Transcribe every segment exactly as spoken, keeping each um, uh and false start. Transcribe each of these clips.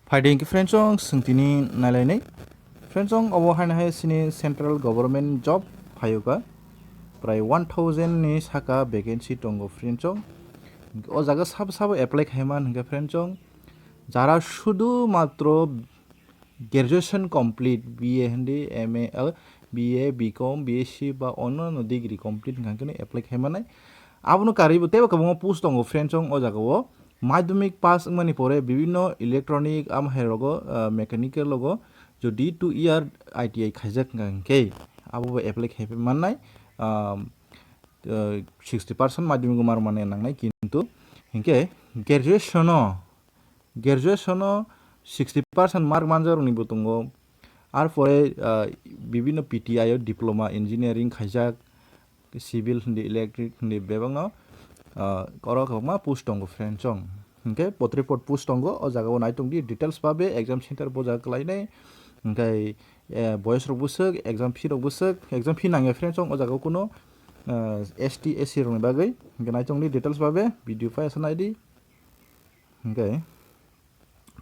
Phaidi hwnkhe friendsong, chwng tini nailainai. Friendsong, obo haino hai chini central government job phaiyokha. Prai one thousand ni saka vacancy tongo, friendsong. O jaga sabo sabo apply khaiman hwnkhe, friendsong, jara sudu matro graduation complete, B A hindi, M A, uh, B A, B com, B S C ba onno degree complete hwnkhe apply khaimanai. Abono karwibo teibo kwbangma post tongo, friendsong, o jagao. Madhyamik pass wngmani pore bibinno electronic, am hai rogo, ah, mechanical rogo jodi two year I T I khaijak hwnkha hwnkhe, abo bo apply khai mannai, um, uh, sixty percent madhyamik mar mane nangnai, kintu hwnkhe graduation o, graduation o sixty percent mark manjak rokni bo tongo. Ar pore, ah, bibinno P T I o diploma engineering khaijak, civil hindi, electric hindi, bebakno, ah, oro kwbangma post tongo, friendsong. Hwnkhe potripot post tongo, o jagao naitongdi details babe, exam center bo jaga kwlainai. Hwnkhe, eh, boys rok bwswk, exam fee rok bwswk, exam fee nangya, friendsong, o jagao kuno, ah, S T, S C rokni bagwi. Hwnkhe naitongdi details babe, video phai asa naidi. Hwnkhe,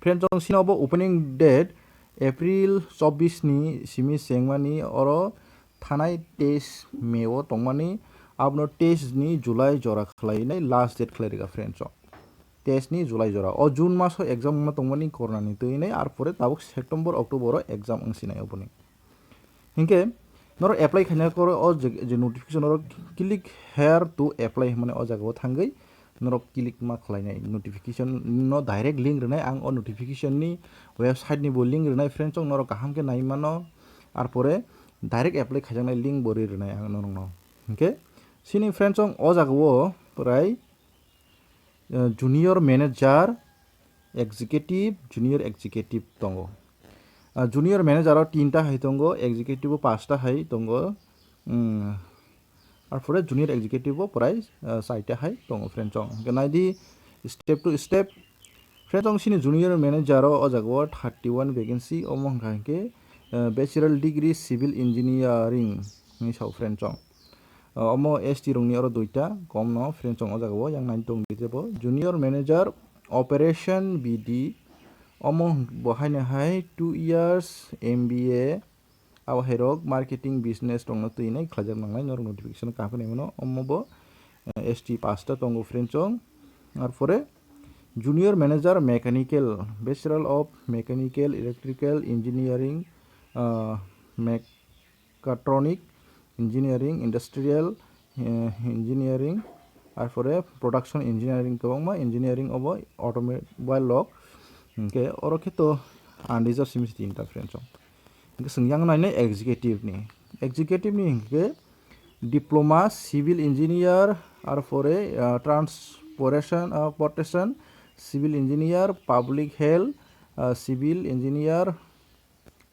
friendsong, sini obo opening date April chobbish ni simi chengmani, oro thanai teis May o tongmani, abono teis ni July jora khlainai last date khlai rwkha, friendsong. Teis ni July jora. O June maso exam wngma tongmani corona ni twi nai, ar pore tabuk September, October o exam wngsinai oboni. Hinkhe norok apply khaina koro o je, je notification oro click here to apply hwnmani o jagao thangwi norok click ma khlainai, notification no direct link rwnai. Ang o notification ni website ni bo link rwnai, friendsong, norok kaham khe nai mano, ar pore direct apply khaijaknai link bo ri rwnai ang norokno. Hinkhe sini, friendsong, o jagao prai, eh, junior manager, executive, junior executive tongo. Ah, junior manager o tinta hai tongo, executive o pasta hai tongo. Hmm. Ar pore junior executive o prai, ah, saita hai tongo, friendsong. Hwnkhe naidi step to step. Friendsong, sini junior manager o, o jagao thirty one vacancy, omo hwnkha hwnkhe, ah, bachelor degree civil engineering hinwi sao, friendsong. Ah, omo S T rokni oro duita, komno, friendsong, o jagao yang nai tongdi tebo. Junior manager operation B D, omo bo haino hai two years M B A, abo hai rok marketing business rokno twi nai khlaijak nangnai, norok notification kaham khe nai mano, omo bo, eh, S T pasta tongo, friendsong. Ar pore junior manager mechanical, bachelor of mechanical, electrical engineering, ah, mech-, mechatronic engineering, industrial, eh, engineering, ar pore production engineering, kwbangma engineering obo automobile rok. Hinkhe oro khe to unreserved simi se tinta, friendsong. Hinkhe chwng yang nainai executive ni. Executive ni hinkhe diploma civil engineer, ar pore, ah, transportation, ah, portation, civil engineer, public health, ah, civil engineer,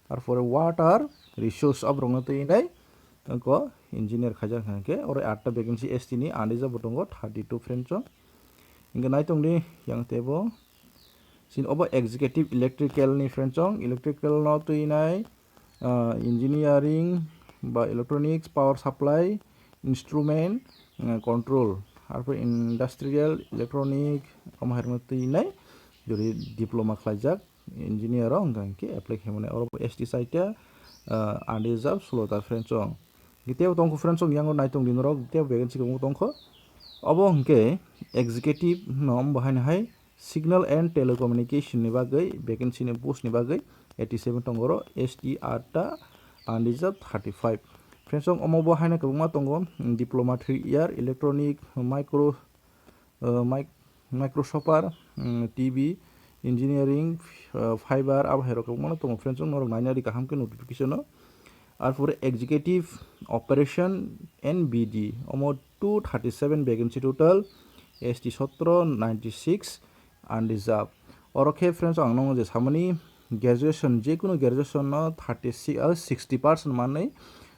ar pore water resource, aborokno twi nai ko engineer khaijak hwnkhe oro atta vacancy S T ni unreserved bo tongo thirty two, friendsong. Hinkhe naitongdi yang tebo sini obo executive electrical ni, friendsong, electrical no twi nai, ah, engineering ba electronics, power supply, instrument, ah, control, arpore industrial electronic, omo hai rokno twi nai jodi diploma khlaijak engineer o, hwnkha hwnkhe apply khaimani. Oro S T saita, ah, unreserved sulota, friendsong. Tebo tongkho, friendsong, yango naitongdi norok, tebo vacancy kwbangma tongkho. Obo hwnkhe executive no, omo bo haino hai signal and telecommunication ni bagwi vacancy ni post ni bagwi eighty seven tongo, oro S T atta, unreserved thirty five. Friendsong, omo bo haino kwbangma tongo, diploma three year, electronic, micro, uh, mic-, microchopper, um, T V, engineering, uh, fiber, abo hai rok kwbangma tongo, friendsong, norok nainani kaham khe notification o. Ar pore executive operation and B D, omo two thirty seven vacancy total, S T sotro, ninety six unreserved. Oro khe, friendsong, ang nokno je samani, graduation, jekunu graduation no thirty six, ah, sixty percent manwi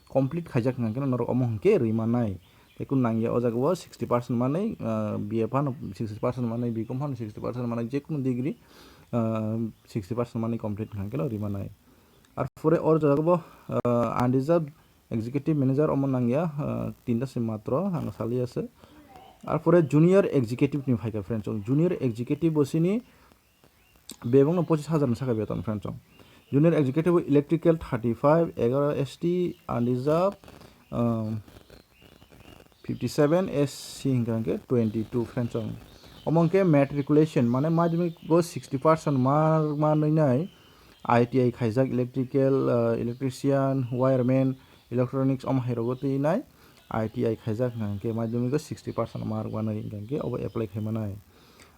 complete khaijak hwnkhe norok omo hwnkhe rwi mannai. Tei kunu nangya o jagao sixty percent manwi, ah, B A phano sixty percent manwi, B com phano sixty percent manwi, jekunu degree, ah, sixty percent manwi complete hwnkhe no rwi mannai. Ar pore o jagao, ah, unreserved executive manager omo nangya, ah, tinta se matro ang saliya se. Ar pore junior executive ni phaikha, friendsong, junior executive bo sini bebakno pochis hajar ni saka beton friend chong. Junior executive electrical thirty five, egaro S T unreserved, um, fifty seven S C hingka hingke twenty two friend chong. Omo hingke matriculation mane madhyamik go sixty percent mark manwi nai I T I khaijak electrical, uh, electrician, wireman, electronics omo hai rogo twi nai I T I khaijak hingka hingke madhyamik go sixty percent mark manwi hingka hingke obo apply khai manai.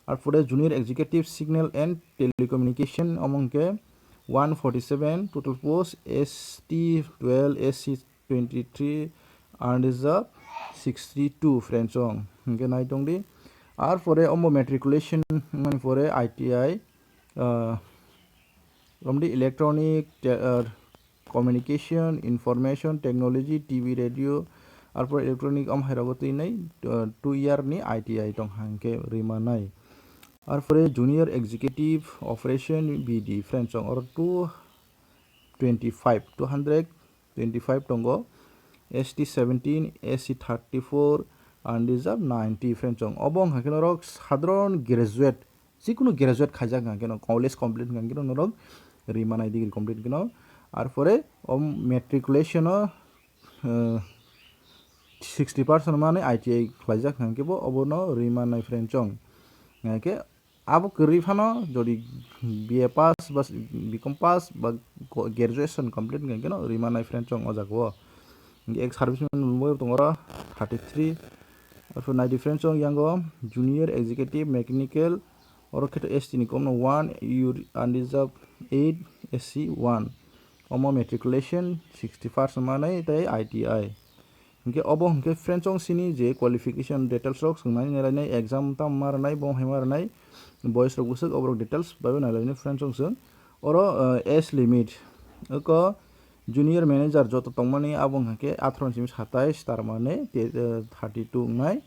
Arpore junior executive signal and telecommunication omo hingke one forty seven total post, S T twelve, S C twenty three, unreserved sixty two friend chong hingke nai tong di. Arpore omo matriculation mani pore I T I, uh, romdi electronic te-, uh, communication, information technology, T V, radio, arpore electronic om hai rogo twi nai, uh, two year ni I T I tong hingke rima nai. Arpore junior executive operation B D friend chong oro two twenty five, two hundred twenty five tongo, S T seventeen, S C thirty four, unreserved ninety friend chong. Obo hingka khe norok sadharon graduate, jikunu graduate khaijak hingka khe no college complete hingka khe no norok rima nai degree complete khe no. Arpore o matriculation o, eh, sixty percent mani I T I khlaijak hingka khe bo obono rima nai friend chong. Hingka khe abo kwrwi phano jodi B A pass ba B Com pass ba go-, graduation complete hingka khe no rima nai friend chong o jaga o. Hingke ek service man bo tongo oro thirty three. Arpore nai di friend chong yango junior executive mechanical, oro khe to S T ni kom no one, unreserved eight, S C one. Omo matriculation sixty percent manai tei I T I. Hingke obo hingke friend chong sini je qualification details rok swngnani nai lainai, exam tam ma rwnai, bo hai ma rwnai, boyes rok bwswk oborok details bai nai lainai friend chong swng. Oro, eh, age limit, oko junior manager joto tongmani abo hingke atharo ni simi satais, tar mane te, eh, thirty two wngnai.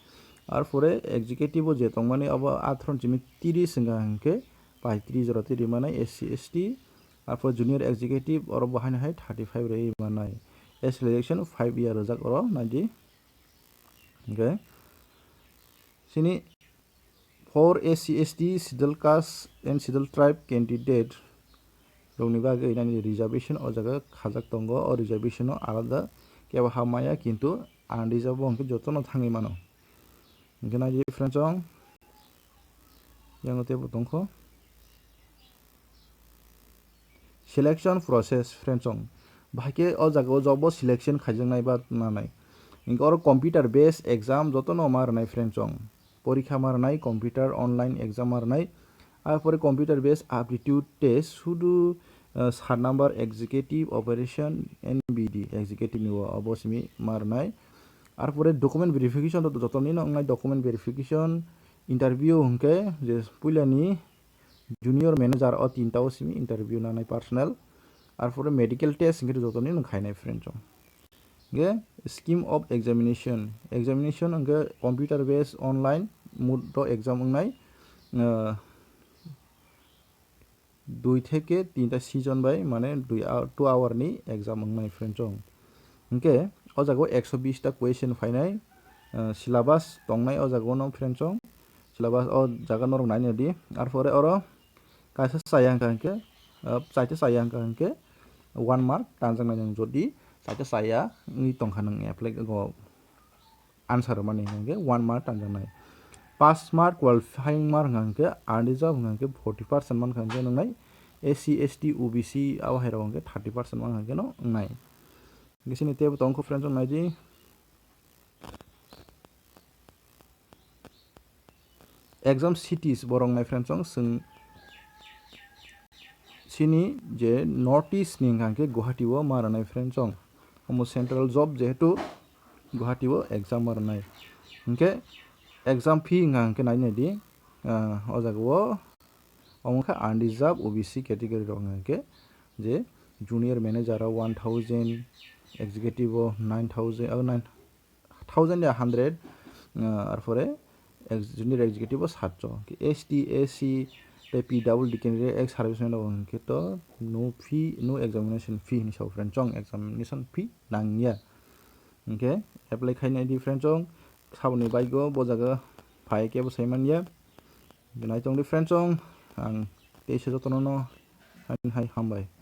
Arpore executive o je tongmani abo atharo ni simi tris wngkha hingke paitris jora twi rima nai S C S T. Arpore junior executive oro bo haino hai thirty five rwi manai. Age relaxation five year rijak oro nai di. Hingke sini for S C S T, schedule caste and schedule tribe candidate rokni bagwi nai di reservation o jaga khajak tongo. O reservation o alada kebo ha maya, kintu unreserved bo hingke jotono thangwi mano. Hingke nai di friend chong, yango tebo tongkho. Selection process friend chong. Bahai khe o jaga o job o selection khaijaknai ba nanai. Hingke oro computer based exam jotono ma rwnai friend chong. Porikha ma rwnai, computer online exam ma rwnai. Arpore computer based aptitude test sudu, uh, sat number executive operation N B D executive ni o obo simi ma rwnai. Arpore document verification to jotoni no wngnai, document verification, interview hingke je puilani junior manager o tinta o simi interview nanai personal. Arpore medical test hingke jotoni no khainai friend chong. Hingke scheme of examination, examination hingke computer based online mode o exam wngnai, uh, dui theke tinta season bai, mane dui hou-, two hour ni exam wngnai friend chong. Hingke o jaga o ekso bish ta question phainai, uh, syllabus tongnai o jaga o no friend chong. Syllabus o jaga norok naina di. Arpore oro kaisa chaya hingka hingke, uh, chaita chaya hingka hingke one mark tanjaknai nang jodi chaita chaya wngwi tongkha nang apply go answer mani hingke one mark tanjaknai. Pass mark qualifying mark hingke unreserved hingke forty percent mankha hingke nwngnai. S C, S T, O B C abo hai rok hingke thirty percent mankha hingke no wngnai. Hingke sini tebo tongkho friend chong nai di. Exam cities borok nai friend chong, chwng sini je North East ni hingka hingke Guwahati o ma rwnai friend chong. Omo central job jehetu Guwahati o exam ma rwnai. Hingke exam fee hingka hingke nai nai di, ah, o jaga o omo khe unreserved O B C category rok hingka hingke je junior manager o one thousand, executive o nine thousand, oh, nine, thousand ya hundred, uh, arpore ex-, junior executive o satso. S T, S C tei P W D candidate ex serviceman rok hingke to no fee, no examination fee hinwi sao friend chong, examination fee nangya. Hingke apply khainai di friend chong, saboni baigo bo jaga phai kebo sai manya. Nai tong di friend chong, ang Teisa jotono no hai hambai.